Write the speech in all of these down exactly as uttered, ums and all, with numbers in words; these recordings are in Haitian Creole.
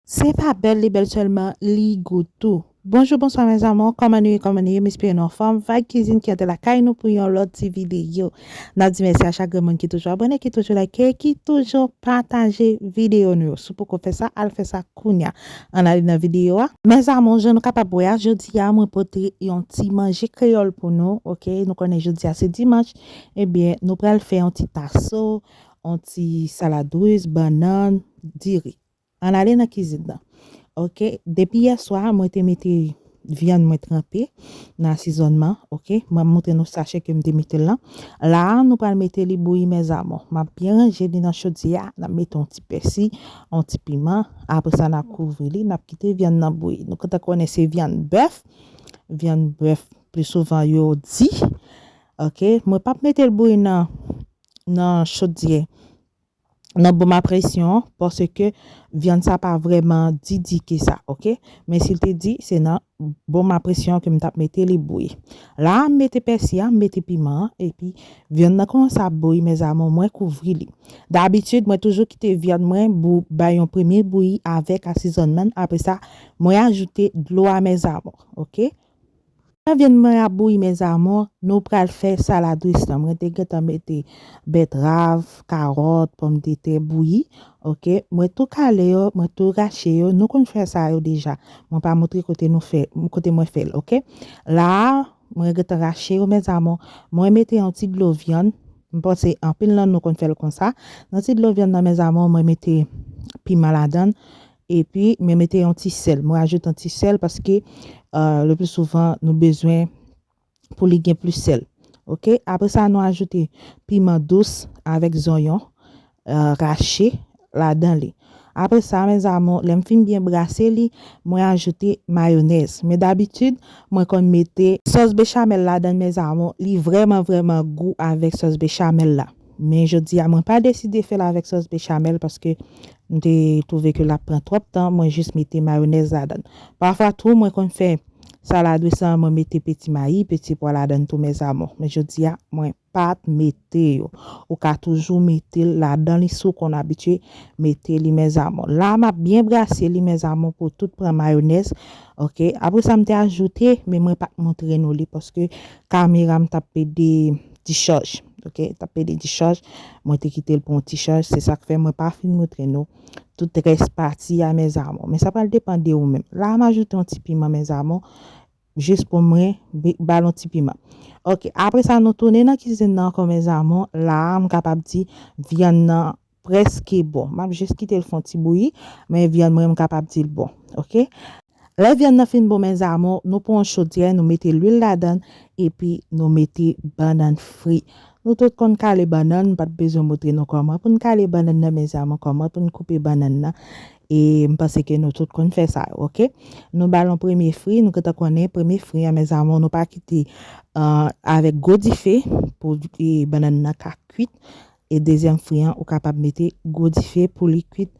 Se pa bèl li bèl sèlman, li gou tou. Bonjou, bonswa mes amours, kòman nou ye, kòman nou ye? M espere nou anfòm. Vibe Cuisine ki antre lakay nou pou yon lòt ti videyo. N ap di mèsi a chak grenn moun ki toujou abòne, ki toujou like, ki toujou pataje videyo nou yo. Si w poko fè sa, al fè sa kounya. Ann ale nan videyo a. Mes amours, jan nou kapab wè a, jodi a mwen pote yon ti manje kreyòl pou nou, oke? Nou konnen jodi a se dimanch, ebyen nou pral fè yon ti taso, yon ti salad ris, bannann, diri. Ann ale nan kizin nan. Oke, depi yè swa, mwen te mete vyann mwen tranpe nan asezònman, oke? Mwen montre nou sachè ke m te mete l lan. La a, nou pral mete li bouyi mes amours. M ap byen ranje li nan chodyè a, n ap mete yon ti pèsi, yon ti piman. Apre sa, n ap kouvri li, n ap kite vyann nan bouyi. Nou kontan konnen se vyann bèf, vyann bèf pli souvan yo di. Oke, mwen p ap mete l bouyi nan, nan chodyè nan bonm a presyon, paske vyann sa pa vrèman di di ke sa, oke? Men si l te di, se nan bonm a presyon ke m t ap mete li bouyi. La a, m mete pèsi a, m mete piman an, epi vyann nan kòmanse ap bouyi, mes amours, mwen kouvri li. Dabitid, mwen toujou kite vyann mwen bou-, bay yon premye bouyi avèk asezònman, apre sa, mwen ajoute dlo a, mes amours, oke? Pandan vyann mwen ap bouyi, mes amours, nou pral fè salad ris lan. Mwen te gentan mete bètrav, kawòt, pòmdetè bouyi. Oke, mwen tou kale yo, mwen tou rache yo. Nou konn fè sa yo deja. Mwen pa montre kote nou fè, kote mwen fè l, oke? La a, mwen gentan rache yo, mes amours. Mwen mete yon ti dlo vyann. M panse anpil nan nou konn fè l konsa. Nan ti dlo vyann nan, mes amours, mwen mete piman ladan l. Epi, mwen mete yon ti sèl. Mwen ajoute yon ti sèl paske, euh, le pli souvan, nou bezwen pou li gen plis sèl. Oke? Apre sa, nou ajoute piman dous avèk zonyon, euh, rache ladan li. Apre sa, mes amours, lè m fin byen brase li, mwen ajoute mayonèz. Men dabitid, mwen konn mete sòs bechamèl ladan, mes amours. Li vrèman, vrèman gou avèk sòs bechamèl la. Men jodi a, mwen pa deside fè l avèk sòs bechamèl paske m te twouve ke l ap pran twòp tan, mwen jis mete mayonèz ladan l. Pafwa tou, mwen konn fè salad ris lan, mwen mete peti mayi, peti pwa ladan l tou, mes amours. Men jodi a, mwen pa t mete yo. Ou ka toujou mete l ladan li si w konn abitye mete li, mes amours. La, m ap byen brase li, mes amours, pou tout pran mayonèz. Oke. Apre sa, m te ajoute, men mwen pa t montre nou li paske kamera m t ap pede dichaj. Oke, t ap pede dichaj. Mwen te kite l pou yon ti chaj. Se sa k fè mwen pa fin montre nou tout rès pati a, mes amours. Men sa pral depann de ou menm. La, m ajoute yon ti piman, mes amours, jis pou mwen bi-, ba l yon ti piman. Oke, apre sa, nou tounen nan kizin nan ankò, mes amours. La a, m kapab di vyann nan prèske bon. M ap jis kite l fè yon ti bouyi, men vyann mwen, m kapab di l bon. Oke? Lè vyann nan fin bon, mes amours, nou pran yon chodyè, nou mete lwil ladan l, epi nou mete bannann fri. Nou tout konn kale bannann, m pa t bezwen montre nou kòman pou n kale bannann nan, mes amours, kòman pou n koupe bannann nan. E m panse ke nou tout konn fè sa, oke? Nou ba l yon premye fri, nou gentan konnen premye fri an, mes amours, nou pa kite, euh, avèk gwo dife pou, e, bannann nan ka kwit. E dezyèm fri an, ou kapab mete gwo dife pou li kwit,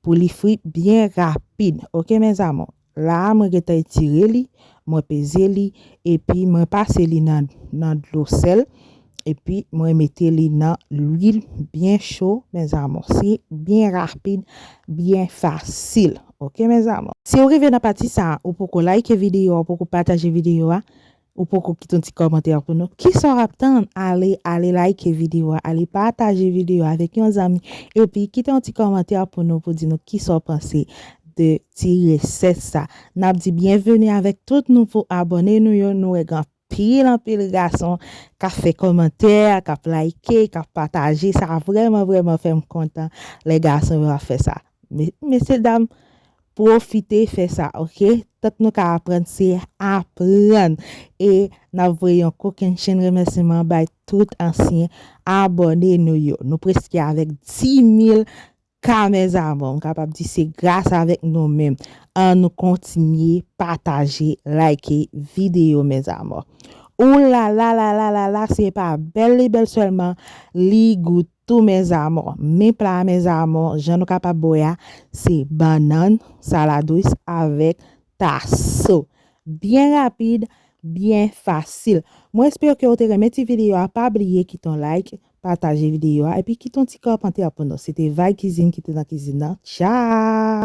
pou li fri byen rapid. Oke, mes amours. La a, mwen gentan etire li, mwen peze li, epi mwen pase li nan, nan dlo sèl, epi mwen mete li nan lwil byen cho, mes amours. Se byen rapid, byen fasil. Oke, mes amours. Si w rive nan pati sa a, ou poko like videyo a, ou poko pataje videyo a, ou poko kite yon ti kòmantè pou nou. Kisa w ap tann? Ale, ale like videyo a, ale pataje videyo a avèk yon zanmi. Epi kite yon ti kòmantè pou nou, pou di nou kisa w panse de ti resèt sa. N ap di byenveni avèk tout nouvo abòne nou yo. Nou wè gen anpil, anpil gason k ap fè kòmantè, k ap like, k ap pataje. Sa vrèman, vrèman fè m kontan lè gason yo ap fè sa. Me-, mesye dam, pwofite fè sa, oke? Tout nou ka aprann, se aprann. E n ap voye yon kokennchenn remèsiman bay tout ansyen abòne nou yo. Nou prèske avèk dis mil K, mes amours. M kapab di se gras avèk nou menm. Ann nou kontinye pataje, like videyo, mes amours. Ou la la la la la la, se pa bèl li bèl sèlman, li gou tou, mes amours. Men pla a, mes amours, jan nou kapab wè a, se bannann, salad ris avèk taso. Byen rapid, byen fasil. Mwen espere ke w te renmen ti videyo a. Pa bliye kite yon like, pataje videyo a, epi kite yon ti kòmantè pou nou. Se te Vibe Cuisine ki te nan kizin nan. Tchao!